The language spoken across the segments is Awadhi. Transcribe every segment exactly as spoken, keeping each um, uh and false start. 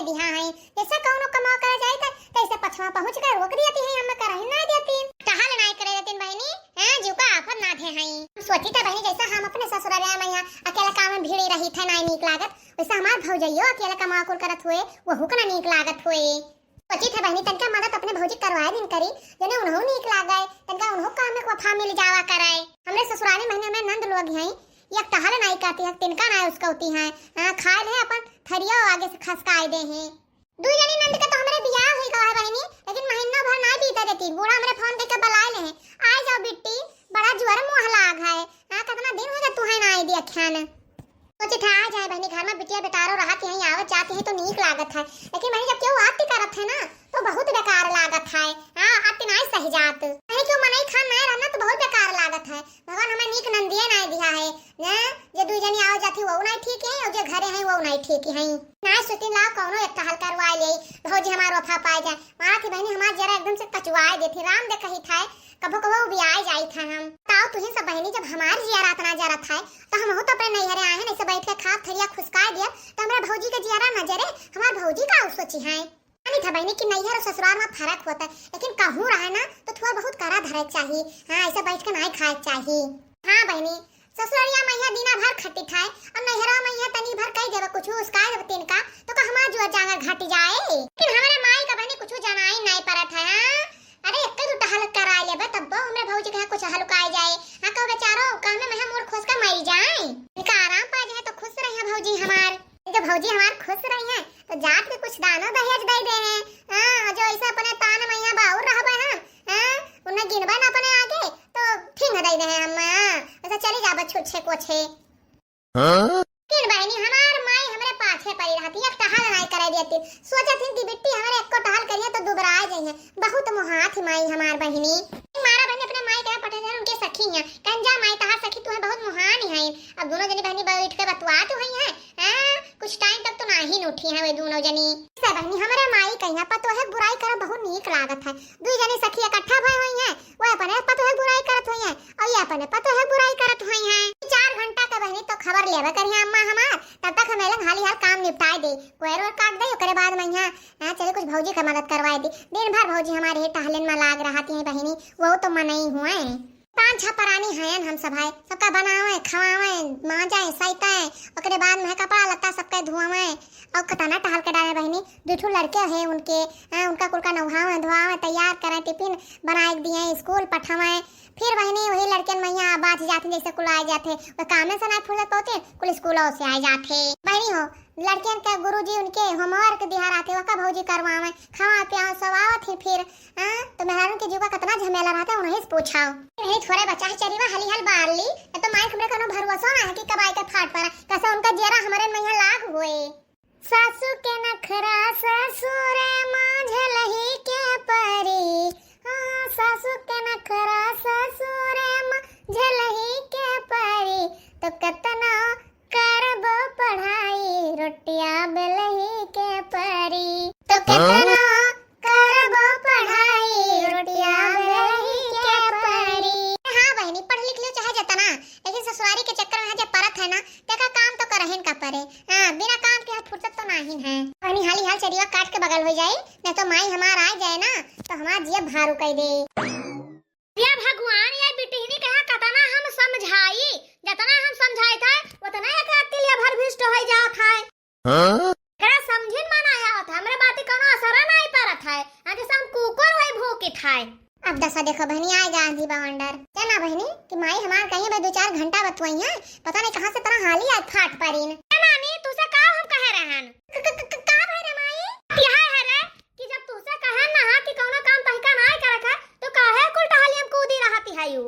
दिहा है। जैसे कौनो कमाओ करे जाई त, तैसे पछवा पहुँच के रोक दियती है, हमें करही ना देती। टहल नाई करे देतीन बहिनी, हैं, जीव का आफत ना दे हई। सोची त बहिनी, जैसे हम अपने ससुराल में यहाँ अकेला काम में भिड़ी रही थे, नाई नीक लागत, वैसे हमार भौजइयो अकेला कमाओ कुल करत हुए, वहू का ना नीक लागत हुए। सोची थे बहिनी, तनका मदद अपने भौजी करवाए दिन करी, जने उन्हों नीक लागे, तनका उन्हों काम में वफा मिल जावा करे। हमरे ससुराली महीने में नंद लोग हैं, एक टहल नाई कहती है, तिनका नाई उसका होती है, हाँ, खाए ले अपन थरिया आगे से खसकाए दे हैं। दू जनी नंद के तो हमरे बियाह हुई गवा है बहिनी, लेकिन महीना भर नाई बीते देती। बूढ़ा हमरे फोन करके बुलाए ले हैं, "आए जाओ बिट्टी, बड़ा जुअर मुँह लाग है, हाँ, कितना दिन हो गया तू है ना आई देखियान।" सोचे था आ जाए बहिनी, घर में बिटिया बेटारो रहत हैं, आवत जाती हैं तो नीक लागत है, लेकिन बहिनी जब केहू आती करत है ना तो बहुत बेकार लागत है, हाँ, आती नाई सही जात। कहीं क्यों मनई खान नाई रहना तो बहुत बेकार लागत है। भगवान हमें नीक नंदिये नाई दिया है, ना, जे दुई जनी आओ जाती, वो नाई ठीक है, और जे घरे हैं, वो नाई ठीक है। नाई सोचती, लाओ, कौनो एक टहल करवाए ले, भौजी हमार वफा पाए जाए। मारा थी बहिनी, हमार जियरा एकदम से कचुआए देती, राम दे कही था, कभो कभो उबियाए जाई था हम। बताओ, तुही सब बहिनी, जब हमार जियरा इतना जरा था, तो हम तो अपने नैहरे आए हैं, ऐसे बैठ के खाब थरिया खुसकाए दिया, तो हमरा भौजी के जियरा न जरे, हमार भौजी का सोची है। जानी था बहिनी कि नैहर और ससुराल में फर्क होता है, लेकिन कहूँ रहे ना तो थोड़ा बहुत करा धरे चाहिए। हाँ, ऐसे बैठ के नाई खाए चाहिए। हाँ बहिनी, ससुररिया में यहाँ दिना भर खटी खाए और नैहरा में यहाँ तनी भर कही देवे कुछ उसकाए देवे तिनका, तो का हमार जुआ जांगर घट जाए। लेकिन हमारे माई का बहिनी कुछ जनाई नाई परत है। हाँ, अरे एक दू टहल कराए लेबे तब हमरे भौजी के यहाँ कुछ हलुकाए जाए। हाँ, कहो बेचारो, कहने में मुड़ खोस के मर जाए, इनका आराम पा जाए तो खुश रहे भौजी हमार। जब भौजी हमार खुश रही है तो जात के कुछ दानो दहेज दे दे हैं। हाँ, जो ऐसे अपने तान मैया बाउर रहबे हैं, हाँ, उन्हें गिनबे न अपने आगे तो ठीक दे दे हैं हम, हाँ, ऐसे चली जाबे छुच्छे कोछे। हाँ? लेकिन बहिनी हमार माई हमरे पाछे पड़ी रहती, एक टहल नाई करे देती। सोचत हिन कि बिट्टी हमरे एको टहल करिए तो दुबराए जाइए। बहुत मोहात ही माई हमार बहिनी। मारा बहिनी अपने माई के पटेदार उनके सखी हैं। कहन जा माई तहार सखी तुहे बहुत मोहान ही हैं। अब दोनों जनी बहिनी बैठ के बतुआत हुई हैं। हाँ, कुछ टाइम तक तो नाहीं उठी हैं वे दोनों जनी। से बहिनी हमरे माई कहिया पतोहे बुराई करब बहुत नीक लागत है। दुई जनी सखी इकट्ठा भई हुई हैं, वो अपने पतोहे बुराई करत हुई हैं और ये अपने पतोहे बुराई करत हुई हैं। चार घंटा के बहिनी तो खबर लेवे करिया अम्मा हमार, तब तक हम एलन हाली हाल काम निपटाए दे, कोयर ओर काट दे, ओकरे बाद मैया, हाँ, चले कुछ भौजी का मदद करवाए दी। दिन भर भौजी हमारे ही टहलन में लाग रहती हैं बहिनी, वो तो मनई हुए। पाँच छह परानी हयन हम सब है, सबका बनावे, खवावे, मांजे, सैते, ओकरे बाद में कपड़ा लत्ता सबके धोवे, और कतना टहल के डाले बहिनी, दू ठो लड़के हैं उनके, हाँ, उनका कुल का नहावे, धोआवे, तैयार करे, टिफिन बनाए के दिए, स्कूल पठावे। फिर बहिनी वही लड़कन मैया बात जाते जैसे कुल आए जाते, वो कामे से ना फुर्सत पाते, कुल स्कूलों से आए जाते। बहिनी हो, लड़कियन के गुरुजी उनके homework दिहा रहते, ओका भौजी करवावे, खावा पियावा, सवावत ही फिर, हाँ, तो मेहरारू के जीव का कितना झमेला रहता है, उन्हीं से पूछाओ। यही थोड़े बचा है चरीवा, हाली हाल बार ली, न तो माई हमरे कोनो भरोसा ना है कि कब आई के फाट पड़ा, कैसे उनका जियरा हमारे मैया लाग हुए। सासू के नखरा ससुरे मा झेलही के परी, हाँ, सासू के नखरा ससुरे मा झेलही के परी, तो कतना करबो पढ़ाई, रोटिया बेलही के परी। तो हाँ? केतना करबो पढ़ाई, रोटिया बेलही के परी। हाँ बहिनी, पढ़ लिख लियो चाहे जतना, लेकिन ससुरारी के चक्कर में जे परत है ना, तेका काम तो करहिन का परे। हाँ, बिना काम के हाथ फुर्सत तो नाहिन है। बहिनी, हाली हाल चरिया काट के बगल हो जाई, नहीं तो माई हमार आ जाए ना, तो हमार जिया भारू कई दे। या भगवान, या बिटिहनी के यहाँ कतना हम समझाई, जतना हम समझाई था, उतना एक रात के लिए भर भिष्ट हो जात है। हाँ? एकरा समझिन में ना आवत है, हमरे बाती कोनो असरा नहीं परत है। आज जैसे हम कुकुर वही भूकित है। अब दशा देखो बहिनी, आए गा आंधी बवंडर। जाना बहिनी कि माई हमार कहीं बे दो चार घंटा बतुआई है, पता नहीं कहाँ से तरह हाली आज फाट पड़ीन। ए नानी, तुसे का हम कहे रहन? क-, क-, क-, का भई रे माई? यह है रे, कि जब तुसे कहन ना हा कि कौनो काम तहिका नाय करत है, तो काहे कुल टहलियम कूदी रहती है यू?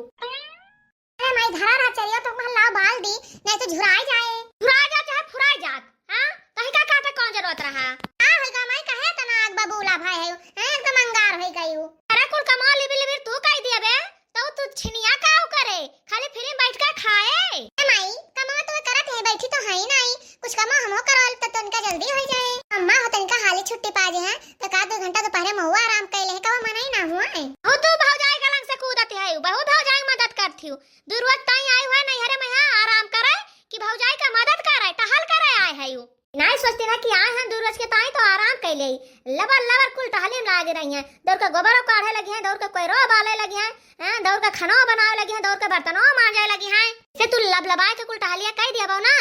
अरे माई, धरा रहा चरिया तो महल लाओ बाल दी, नहीं तो झुराई जाए। झुराई जात चाहे फुराई जात, हाँ? तहिका काटे कौन जरूरत रहा? का होइगा माई, काहे तना आग बबूला भाई है, हैं? एकदम अंगार होई गई हूँ। अरे कुल कमा लिबी लिबी तू कह दिया बे, तो तू छिनिया काऊ करे? खाली फ्री बैठ के खाए? ए माई, कमा तो करत है, बैठी तो है ही नहीं। कुछ कमा हमो करवाल त तनका जल्दी हो जाए। अम्मा हो तनका हाली छुट्टी पा जे हैं, तो का दो घंटा दोपहरे में हुआ आराम कर ले, कब मना ही ना हुआ है। हो तू भौजाई का लंग से कूदत है, बहुत भौजाई मदद करती हूँ। दू रोज ताई आई हुए नैहरे में यहाँ आराम करे कि भौजाई का मदद करे, टहल करे आए है यू। नहीं सोचती ना कि आए हैं दू रोज के ताई तो आराम कर ले, लबर लबर कुल टहली में लागे रही हैं, दौड़ के गोबरो काढ़े लगी हैं, दौड़ के कोयरो बाले लगी हैं, हैं, दौड़ के खानो बनावे लगी हैं, दौड़ के बर्तनो मांजे लगी हैं। से तू लबलबाए के कुल टहलिया कह दिया बो ना,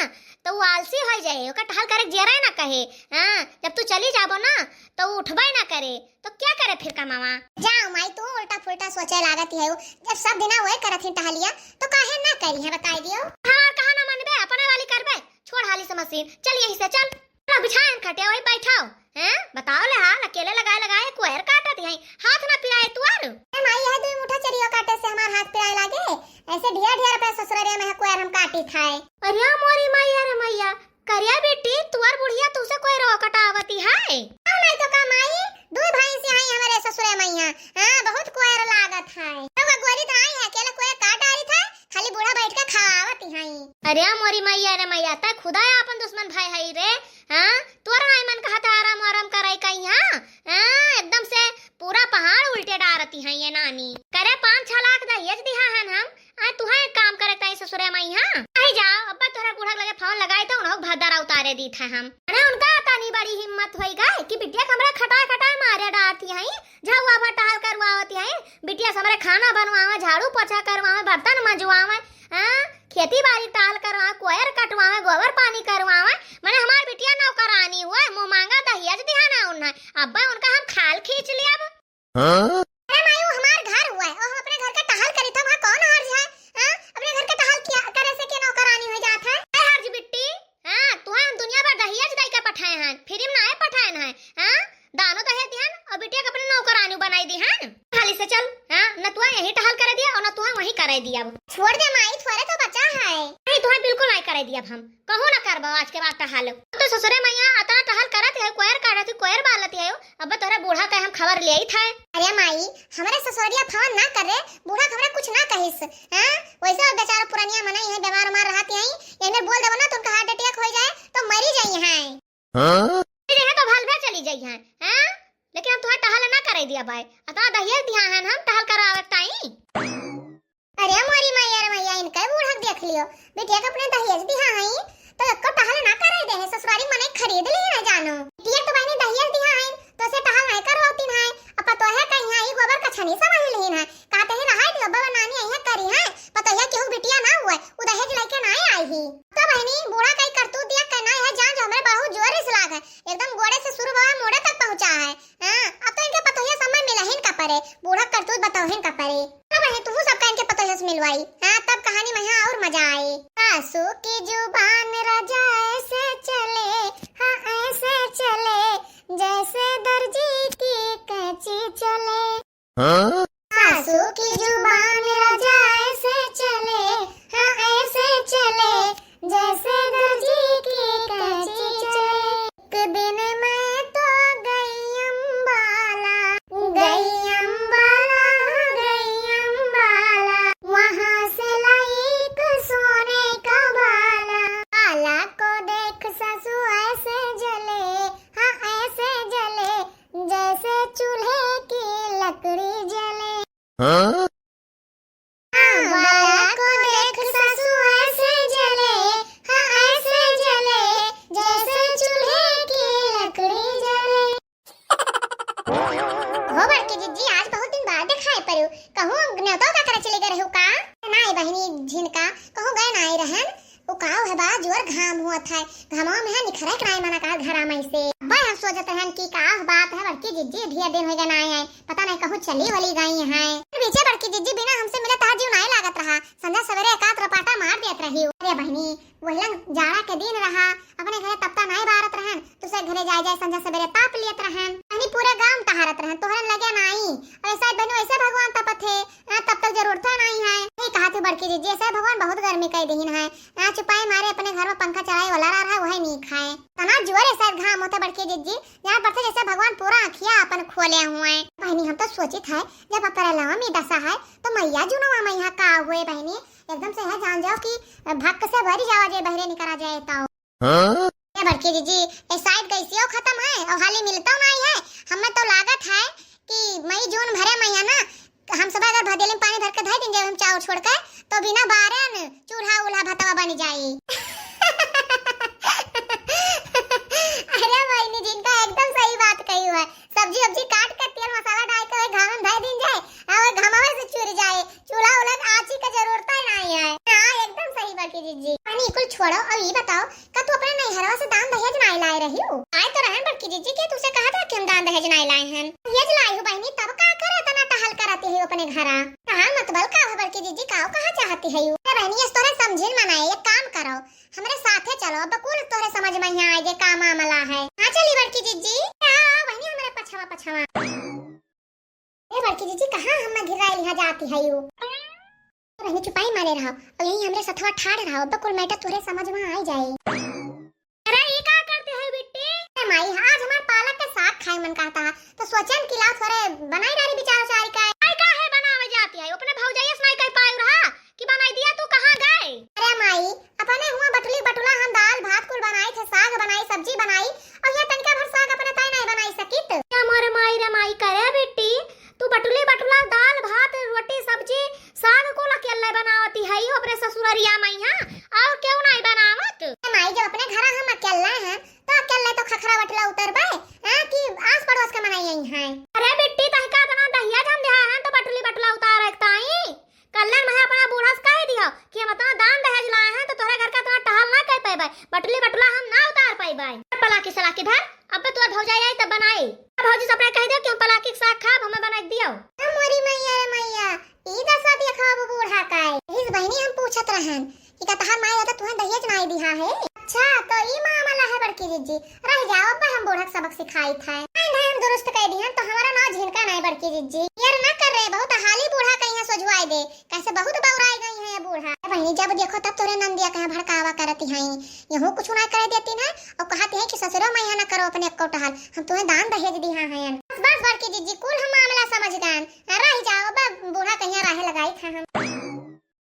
तो वो आलसी हो जाए, ओकर टहल करे के जेरे ना कहे। हाँ, जब तू चली जाबो ना, तो वो उठबे ना करे, तो क्या करे फिर कमावा? जाओ माई, तू उल्टा फुल्टा सोचे लागत है, जब सब दिना वही करत ही टहलिया, तो काहे ना करी है, बताई दियो। हमार कहा ना मनबे, अपने वाली करबे, छोड़ हाली से मशीन, चल यहीं से चल। चलो बिछाएन खटिया, वही बैठाओ। हैं? बताओ ले हाल, अकेले लगाए लगाए कोयर काटत हई, हाथ ना पिराए तुअर। ए माई, यह दुई मुठा चरियो काटे से हमार हाथ पिराए लागे? ऐसे ढेर ढेर रुपया ससुररिया में है कोयर हम काटी थाए। अरे मोरी माई, अरे मैया, करिया बेटी, तुअर बुढ़िया तुसे कोयरो कटावती है? आओ नहीं तो का माई, दुई भैंस हई हमरे ससुरे मैया। हाँ, बहुत कोयर लागत है। तो का गोरी धाई है, अकेले कोयर काट डारी था, खाली बूढ़ा बैठ के खावत हई। अरे मोरी मैया रे मैया, तै खुदा आपन दुश्मन भाई हई रे। हाँ, तोर नाई मन कहत आराम आराम करे कहीं, हाँ? हाँ, एकदम से पूरा पहाड़ उल्टे डारती हैं ये नानी। करे पाँच छह लाख दहेज दिहा हन हम, आ तुहे एक काम करे ताई ससुरे माई, हाँ? आई जाओ, अब्बा तोहरा बूढ़ा लगे फोन लगाई तो उन्हों भदरा उतारे दी था हम। अरे उनका तानी बड़ी हिम्मत होई गई कि बिटिया के हमरा खटाए खटाए मारे डारती हैं, झउआ भर टहल करवावती हैं, बिटिया से हमरे खाना बनवावे, झाड़ू पोछा करवावे, बर्तन मंजवावे, हाँ, खेती बाड़ी टहल करवावे, कोयर कटवावे, गोबर पानी करवावे, मने हमार बिटिया नौकरानी हुए, मुँह मांगा दहेज दिहा ना उन्हें, अब्बे उनका हम खाल खींच लियब। हाँ? अरे माई, वो हमार घर हुए, वो हम अपने घर के टहल करी था, वहाँ कौन हर्ज है? हाँ, अपने घर के टहल किया करे से के नौकरानी हो जात है? अरे हर्ज बिट्टी, हाँ, तुहे हम दुनिया भर दहेज दे के पठाए हैं, फ्री में नाय पठाए हैं, हाँ? दानो दहेज दिहन और बिटिया के अपने नौकरानी बनाई दिहन। हाली से चल, हाँ, न तुहे यहीं टहल करे दिया और न तुहे वहीं करे दिया। छोड़ दे माई, थोड़े तो बचा है। नहीं, तुहे बिल्कुल नहीं करे दिया हम, कहूँ ना करबो आज के बाद टहल। तो ससुरे मैया अतना टहल करत है, कोयर काटत है, कोयर बालत है, अब तोरा बूढ़ा के हम खबर ले आई था। अरे माई, हमरे ससुरिया फोन ना करे, बूढ़ा के हमरा कुछ ना कहिस, हाँ? वैसे वो बेचारा पुरनिया मनई है, बीमार उमार रहत है, एने बोल देबो ना तो उनका हार्ट अटैक हो जाए तो मरी जाई हैं। हाँ? मरी जाई हैं तो भलभे चली जाई हैं, हाँ? लेकिन हम तुहे टहल ना करे दिया बाय, अतना दहेज दिहा हैं हम टहल करावे ताई। अरे मोरी मैया रे मैया, इनका बूढ़ा के देख लियो, बिटिया के अपने दहेज दिहा हैं तो एको टहल ना करे दे है, ससुरारी मने खरीद ली ना जानो। बिटिया तो बहनी दहेज दिहा हैं तो से टहल नहीं करवाती हैं, अब पतोहे कहीं है, ई गोबर का छनी समझ ली है, कहते ही रहाई दियो, बाबा नानी आई है करी है, पतोहे केहू बिटिया ना हुए, उ दहेज लेके ना आई ही। तो बहनी, बूढ़ा कई करतूत दिया कहना है, जान जो हमरे बहुत जोर से लाग है, एकदम गोड़े से शुरू हुआ, मोड़े तक पहुँचा है। हाँ, अब तो इनके पतोहिया समय मिलहिन का परे, बूढ़ा करतूत बतौहिन का परे। अब है तू सबका इनके पतोहिया से मिलवाई, हाँ, तब कहानी में यहाँ और मजा आई। सासू की जुबान राजा ऐसे चले, हाँ ऐसे चले, जैसे दर्जी की कैंची चले। हाँ? सासू की जुबान राजा ऐसे चले, हाँ ऐसे चले, जैसे दर्जी की कैंची चले। एक दिन मैं तो गई अम्बाला, गई अम्बाला, गई अम्बाला, वहाँ से लाई एक सोने का बाला। बाला को देख सासू ऐसे जले, हाँ ऐसे जले, जैसे चूल्हे की लकड़ी जले। हाँ? हाँ, बाला को देख सासू ऐसे जले, हाँ, ऐसे जले, जैसे चूल्हे की लकड़ी जले। हो बड़की जिज्जी, आज बहुत दिन बाद देखाई पड़ू, कहूँ न्योता का करे चली गए रहू का? नाई बहिनी झिनका, कहूँ गए नाई रहन, ओ का है बा, जोर घाम होत है, घामवा में है निखरे के नाई मना का घरा में से। अब्बे हम सोचत रहन कि का बात है बड़की जिज्जी, ढेर दिन हो गए नाई आए, पता नहीं कहूँ चली वली गई हैं। पीछे बड़की जिज्जी बिना हमसे मिले तहार जीव नाई लागत रहा, संझा सवेरे एकात रपाटा मार देत रही। अरे बहनी, वही लंग जाड़ा के दिन रहा, अपने घरे तपता नाई बारत रहन, दूसरे घरे जाए जाए संझा सवेरे ताप लियत रहन। बहनी पूरे गांव टहरत रहन, तोहरन लगे नाई। और ऐसा बहनी वैसे भगवान तपत है, हाँ, तब तक जरूरत है नहीं है। यही कहा थी बड़की जिज्जी, ऐसे भगवान बहुत गर्मी कई दीन है। हाँ, चुपाई मारे अपने घर में पंखा चलाए वाला रहा, वही नीक है। तना जोरे शायद घाम होता बड़की जिज्जी, यहाँ पर थे जैसे भगवान पूरा आँखिया अपन खोले हुए। बहनी, हम तो सोचित है, जब अपरलवा में दशा है, तो मैया जुनवा में यहाँ का हुए बहनी? एकदम से है जान जाओ कि भक्क से भरी जावा जे बहरे निकरा जाए तो। हाँ? ए बड़की जिज्जी, ए साइड गैसियो खत्म है और हाली मिलतो नाई है। हमें तो लागत है कि मई जून भरे में है ना, हम सब अगर भदेली में पानी भर के धर दिन जब हम चाउर छोड़ के, तो बिना बारे न चूल्हा उल्हा भतवा बन जाई। सब्जी उब्जी काट के तेल मसाला डाल के वही घाम में धर दीन जाए, और घामवे से चुर जाए, चूल्हा उल्हा के आँची के जरूरत ही नहीं है। हाँ, एकदम सही बड़की जिज्जी। बहिनी, कुल छोड़ो, अब ई बताओ, का तू अपने नैहरवा से दान दहेज नाई लाए रही हो? आए तो रहन बड़की जिज्जी के तुझसे कहा था कि हम दान दहेज नाई लाए हैं। दहेज लाई हो बहिनी, तब का करे इतना टहल करती है अपने घरा? कहा मतलब का हो बड़की जिज्जी, का कहा चाहती है यू? अरे बहिनी, इस तोरे समझिन मनाए, एक काम करो, हमरे साथे चलो, अब कुल तोहरे समझ में यहाँ आए जे का मामला है। हाँ चली बड़की जिज्जी। हाँ, हाँ, बहिनी हमरे पछवा पछवा। ए बड़की जिज्जी, कहाँ हम ना घिराइल यहाँ जाती है यू? बहिनी चुपाई मारे रहो, और यही हमरे सथवा ठाड़ रहो, अब कुल मैटर तोहरे समझ में आ जाए। अरे ई का करती है बिट्टी? ए माई, आज हमार पालक के साग खाए मन कहता है, तो सोचन कि लाओ थोरे बनाई डारी बिचार उचारी का। आई का है बनावे जाती है, अपने भौजाई से नहीं कह पायु रहा कि बनाई दिया, तू कहाँ गए? अरे माई, अपने हुआ बटुली बटुला हम दाल भात कुल बनाई थे, साग बनाई, सब्जी बनाई, और यह तनिका भर साग अपने ताई नहीं बनाई सकित। क्या मोरे माई रे माई करे बिट्टी, तू बटुली बटुला दाल भात रोटी सब्जी साग कुल अकेले बनावती है अपने ससुररिया में यहाँ, और क्यों नहीं बनावत? ए माई, जब अपने घर हम अकेले हैं तो अकेले तो खखरा बटुला उतरबे, हैं, कि आस पड़ोस के मनई आई हैं? अरे बिट्टी, तहका इतना दहेज हम दिहा हैं तो बटुली बटुला उतारे के ताई। कल्याण मैं अपना बूढ़ा से कह दिया कि हम इतना दान दहेज लाए हैं तो तोहरे घर का इतना टहल ना कर पाएबे, बटुली बटुला हम ना उतार पाएबे। पलाकी सलाकी धर, अब तोर भौजाई आई तब बनाई। अब भौजी से अपने कह दियो कि हम पलाकी के साग खाब, हमें बनाई दियो। ए मोरी मैया रे मैया, ई दशा देखा अब बूढ़ा का है। इस बहिनी हम पूछत रहन कि का तहार माई होता तुहें दहेज नाई दिहा है? अच्छा, तो ई मामला है बड़की जिज्जी। रह जाओ, अब हम बूढ़ा के सबक सिखाई था। नहीं, नहीं, हम दुरुस्त कह दिहन तो हमारा नाव झिनका नहीं बड़की जिज्जी। यार ना कर रहे, बहुत हाली बूढ़ा कहीं है सोझुआई दे, कैसे बहुत बौराई गई है ये बूढ़ा। ए बहिनी, जब देखो तब तोरे नंदिया कहे भड़कावा करती हैं, यहू कुछ ना करे देती ना, और कहती हैं कि ससुरो में यहाँ ना करो अपने एक्को टहल, हम तुम्हें दान दहेज दिहा हैं। बस, बस बड़की जिज्जी, कुल हम मामला समझ गए, रह जाओ, अब बूढ़ा कहीं रहे लगाई था हम।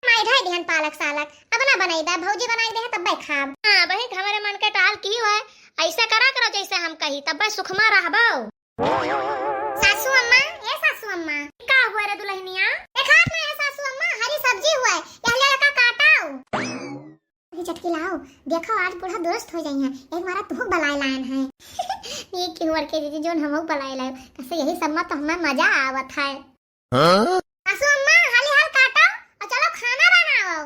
माई ढाई दिहन पालक सालक, अब ना बनाई बा, भौजी बनाई दे तब्बे खाब। हाँ बहिन, हमारे मन के टाल की है, ऐसे करा करो जैसे हम कही, तब्बे सुखमा रहबो। सासू अम्मा, ए सासू अम्मा। का हुआ रे दुल्हनिया? देखा ना ए सासू अम्मा, हरी सब्जी हुआ है, यह ले का काटाओ। अरे चटकी लाओ, देखो आज बूढ़ा दुरुस्त हो जाई है, एक बार तुहू बलाए लायन है। ये की हुआ के दीदी जोन हमहू बलाए लायो, कैसे यही सब में तो हमें मजा आवत है। हाँ? सासू अम्मा, हाली हाल काटो और चलो खाना बनाओ।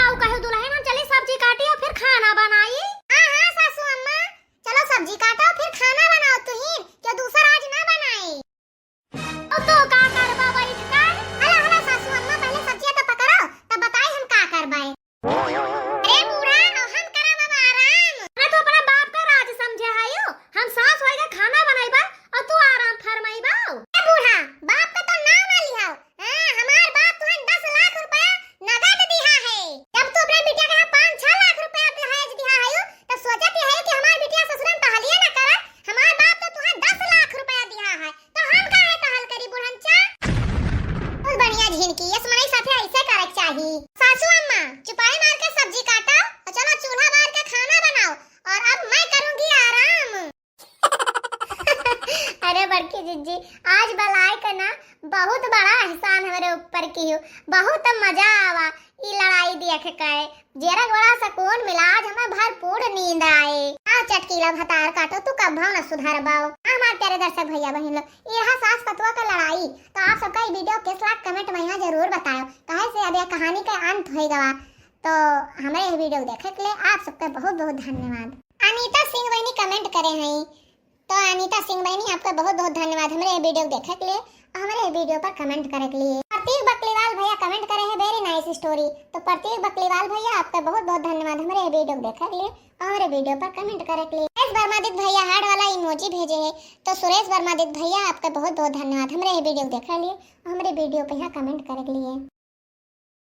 आओ कहो दुल्हन, हम चली सब्जी काटी और फिर खाना बनाई। हाँ, हाँ, सासू अम्मा, चलो सब्जी काटो, फिर खाना बनाओ तुहिन, क्यों दूसरा आज ना बनाई। ओ तो का करबा बैठ कर? हला, हला, सासू अम्मा, पहले सब्जिया तो पकड़ो, तब बताई हम का करबाई। अरे बूढ़ा, अब हम करब अब आराम। अरे तू अपना बाप का राज समझे हायो? हम सास होए के खाना बनाइबा और तू आराम फरमाइबा। ए बूढ़ा, बाप का तो नाम ना लिहाओ। हाँ, हमार बाप तुहन दस लाख रुपया नगद दिहा है। जब तू अपने बिटिया के यहाँ पाँच छह लाख रुपया दहेज दिहा है, तो सोचत है कि हमार बिटिया ससुरन टहलिए न करे। हमार बाप तो तुहन दस लाख रुपया दिहा है, तो हम काहे टहल करी बुढ़नचा? बहुत बढ़िया झिनकी, यस मनई साथे ऐसे करे के चाही। सासू अम्मा, चुपाई मार के सब्जी काटो और चलो चूल्हा बार के खाना बनाओ और अब मैं करूंगी आराम। अरे बड़की जिज्जी, आज बलाय के ना बहुत बड़ा एहसान हमरे ऊपर किहू, बहुत मजा आवा ई लड़ाई देख के। जेरा के बड़ा सुकून मिला, आज हमें भरपूर नींद आए। आ चटकीला भतार काटो, तू कब्बो न सुधरबो। आ हमार प्यारे दर्शक भैया बहिन लोग, ई रहा सास पतोह का लड़ाई। तो आप सबका ई video कैस लाग comment में यहाँ जरूर बताओ, काहे से अब यह कहानी का अंत हो गवा। तो हमारे ये video देखे के लिए आप सबका बहुत बहुत धन्यवाद। अनीता सिंह बहिनी comment करे हैं, तो अनीता सिंह बहिनी, आपका बहुत बहुत धन्यवाद हमरे ये video देखे के लिए और हमरे ये video पर comment करे के लिए। प्रतीक बकलीवाल भैया comment करे हैं, very nice story। तो प्रतीक बकलीवाल भैया, आपका बहुत बहुत धन्यवाद हमरे ये video देखे के लिए और हमरे video पर comment करे के लिए। सुरेश वर्मादित्य भैया heart वाला emoji भेजे हैं, तो सुरेश वर्मादित्य भैया, आपका बहुत बहुत धन्यवाद हमरे ये video देखे के लिए और हमरे video पर यहाँ comment करे के लिए।